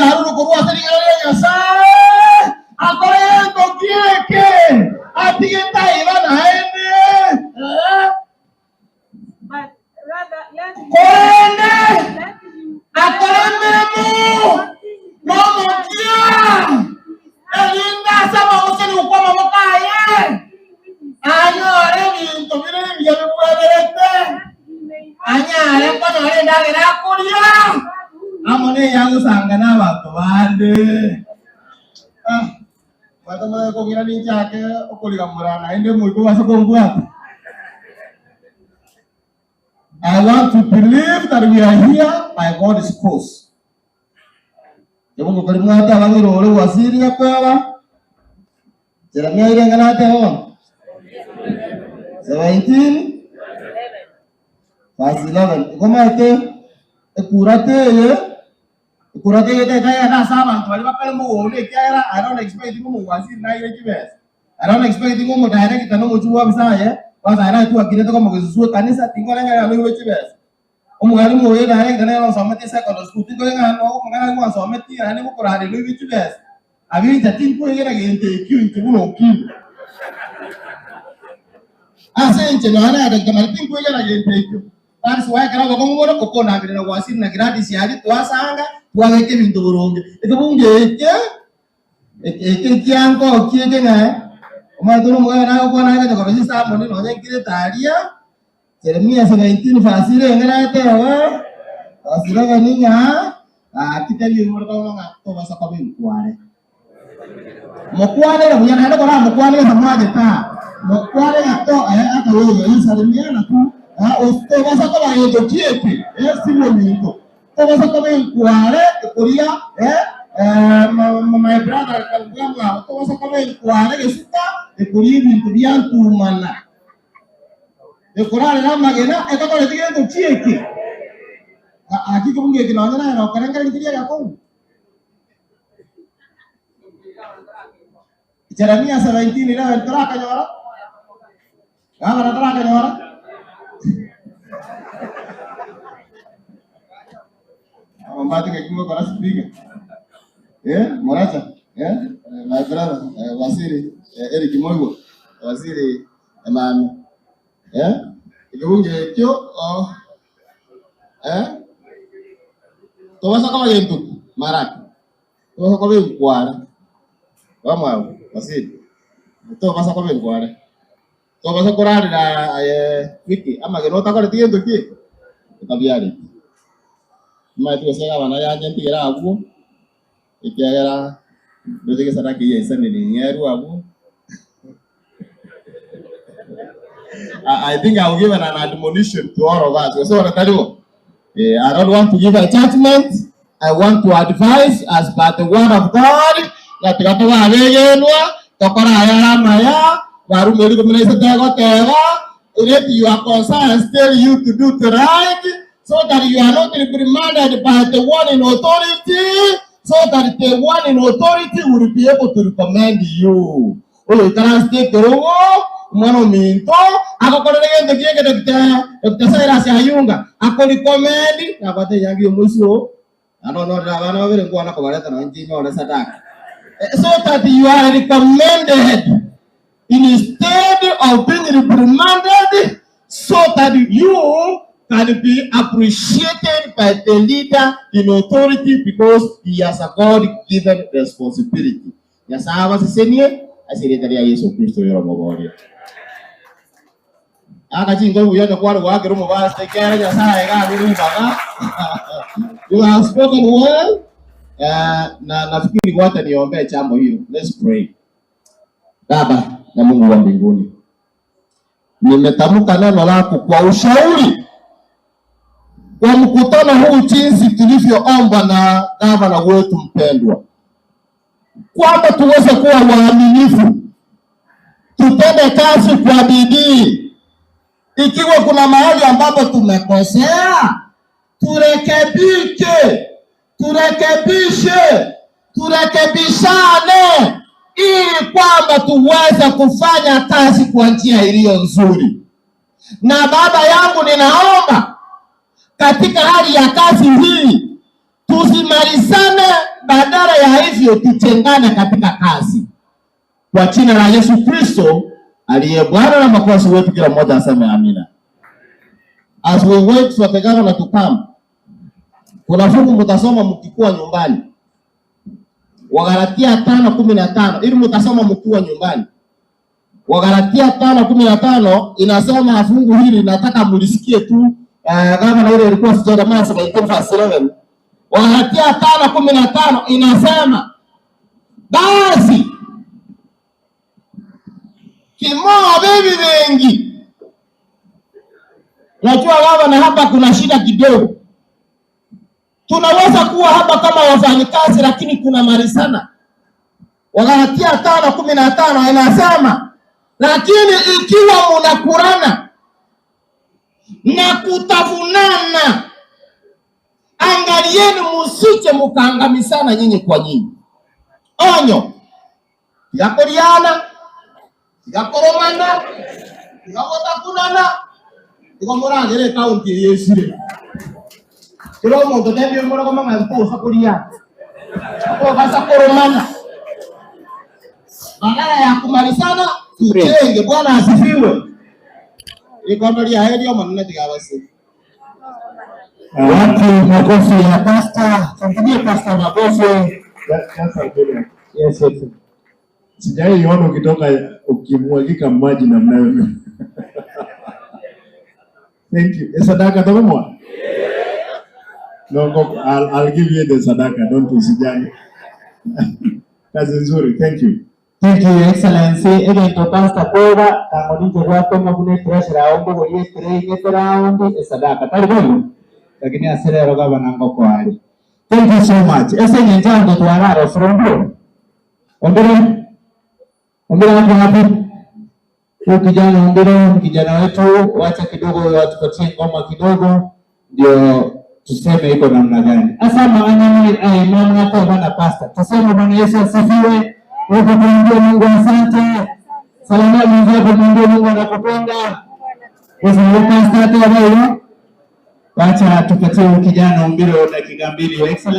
yarure korwa ase ring'ana ria Nyasae, akore gento ki eke, atige taiba naende. Eh. Korende akore emeremo nomokia, erinde ase amagosani kw'amaboko aye anyore ebinto bire ebiya bibwenerete, anyare konyora endagera akoria amo neya agosanga nabanto bande. Ah, Omanyete omanye kong'ira ninchake okorigamora naende omoika obase kombwata. I want to believe that we are here by God's cause. Ebungo kari mwate abang'ira ore gwasiri gateba Jeremia irenge nateba bono 17 verse 11 igo maete ekura teye Ekura teye tetagenda ase abanto baria bakare mogondo ekiagera I don't expect ng'a omogwasiri naire chibesa. I don't expect ng'a omodirector na omochief officer aye kwanza aye natwakirete koma gesusu ekanisa tinkoreng'ana ng'a noirwe chibesa. Omwalimu oyo director nere onsometi secondary school tinkoreng'ana ng'a omong'ina aria gwansometi naende ngokoranderia noirwe chibesa. Abwo inche tinkwegena gento ekio inche buna okinde. Ase inche nonya na Doctor Mari tinkwegena gento ekio. That's why ekero obokong'u bono okonambire na gwasiri na Gladys aria twasanga twabeka ebinto boronge. Ekebungo eke eke ekiangoki eke ng'a omanyete ore omogaka nagokwana naye konya korora chisamoni nonya nkirete aria Jeremia 17 verse 11 nateba verse 11 ng'a gaki tari oimore koba ng'a tobasa koba enkware. Mokwanere buya naende koramokwanere samwagete aa, mokwane ng'a to eh, ata oyo esalimiana tu eh, os- tobasa koba gento ki eke eh, simominto tobasa koba enkware ekoria eh, eh, ma- ma- my brother kabuga mwabo tobasa koba enkware gesuka ekoria ebinto biantumana Ekorarera amagena etakoreti gento ki eke? Gaki kebungo eke nonya naye nokerengereria keria egekong'u. Jeremia 17:11 torakanyora? Gavana torakanyora? Abambati ng'aki ngokora speaker. Eh, Moracha, eh, my brother, eh, Waziri, eh, Eric Moigwa, Waziri Emami. Eh, ekebungo ekio, oh, eh, tobasa koba gento ki? Maraki. Tobasa koba enkware. Bamwabo, Waziri. Tobasa koba enkware. Tobasa korarera aye wiki amagena otakoreti gento ki? Otabiareti. Omanyete gose gavana yanche ntigere abwo, ekiagera ndoche gesadaka eyio ya Sunday ning'erwe abwo. I I think I will give an admonition to all of us. Gose bono tari bo? Eh, I don't want to give a judgment. I want to advise as per the word of God. Ng'a tiga tobe abegenwa, tokore ayare amaya, Warumi erikumi na isato egoteba, Let your conscience tell you to do the right, so that you are not reprimanded by the one in authority, so that the one in authority will be able to recommend you. Oyoikaransete ekerogo, omwana ominto, agokorera egento ki'eke Doctor, Doctor Cyrus Ayunga, akorecommend, nabwate enyangi y'omoisia oo, naende onyorire abana babere nkwana kobareta nonye inche inyore sadaka. Eh, So that you are recommended instead of being reprimanded, so that you can be appreciated by the leader in authority because he has a God-given responsibility. Nyasae abasesenie ase erieta ria Yeso Kristo oyore Omoboria. Aka chinkobi buya onye kware goakera omobasi ekiagera Nyasae iga agure ribaga. You have spoken well. Eh, na nafikiri wacha niombee jambo hilo. Let's pray. Baba na Mungu wa mbinguni, nimetamka neno lako kwa ushauri kwa mkutano huu jinsi tulivyoombwa na gavana wetu mpendwa kwamba tuweze kuwa waaminifu, tutende kazi kwa bidii. Ikiwa kuna mahali ambapo tumekosea, turekebike, turekebishe, turekebishane ili kwamba tuweze kufanya kazi kwa njia iliyo nzuri. Na baba yangu, ninaomba katika hali ya kazi hii tusimalizane. Badala ya hivyo tujengane katika kazi. Kwa jina la Yesu Kristo aliye Bwana na Mwokozi wetu, kila mmoja aseme amina. As we wait for the governor to come, kuna fungu mtasoma mkikuwa nyumbani, Wagalatia 5:15 ili mtasoma mkiwa nyumbani. Wagalatia 5:15 inasema fungu hili nataka mlisikie tu. Gavana ile ilikuwa Jeremiah 17 verse 11. Wagalatia 5:15 inasema basi kimoa bibi wengi. Najua gavana, hapa kuna shida kidogo. Tunaweza kuwa hapa kama wafanyikazi, lakini kuna mali sana. Wagalatia 5:15 inasema lakini ikiwa munakurana na kutafunana, angalieni musije mukaangamisana nyinyi kwa nyinyi. Onyo tigakoriana tigakoromana tigagotakunana igo moragere ekaunti eye esire kera omonto tebie morogoma ng'a ntosa koria okobasa koromana badala ya kumalizana tujenge. Bwana asifiwe. Rikondo riaye riomonene tigabase. Wapi makofi ya pasta? Tumpigie pasta makofi. Just a minute. Yes. Sijai iona ukitoka ukimwagika maji namna hiyo. Thank you. Eh, sadaka tokomwa? No, go, I'll give you the sadaka. Don't usijali. Kazi nzuri. Thank you. Thank you, Excellency. Egento pastor kwega tango ninche gwatoma buna etrashera aho mbogorie etray ng'ete raundi esadaka tari bono lakini ase rero gavana ngoko ari. Thank you so much. Ase eng'encho abanto twararosire ombiro ombiro ombiro hapo hapo huyu kijana Ombiro, kijana wetu, wacha kidogo watupatie ngoma kidogo ndio tuseme iko namna gani. Asa maana ni mama hata bana pastor. Tuseme Bwana Yesu asifiwe. Wewe tuambie Mungu asante. Salamia mwenzako mwambie Mungu anakupenda. Wewe pastor hata wewe. Wacha tupatie huyu kijana Ombiro dakika mbili. Excellent.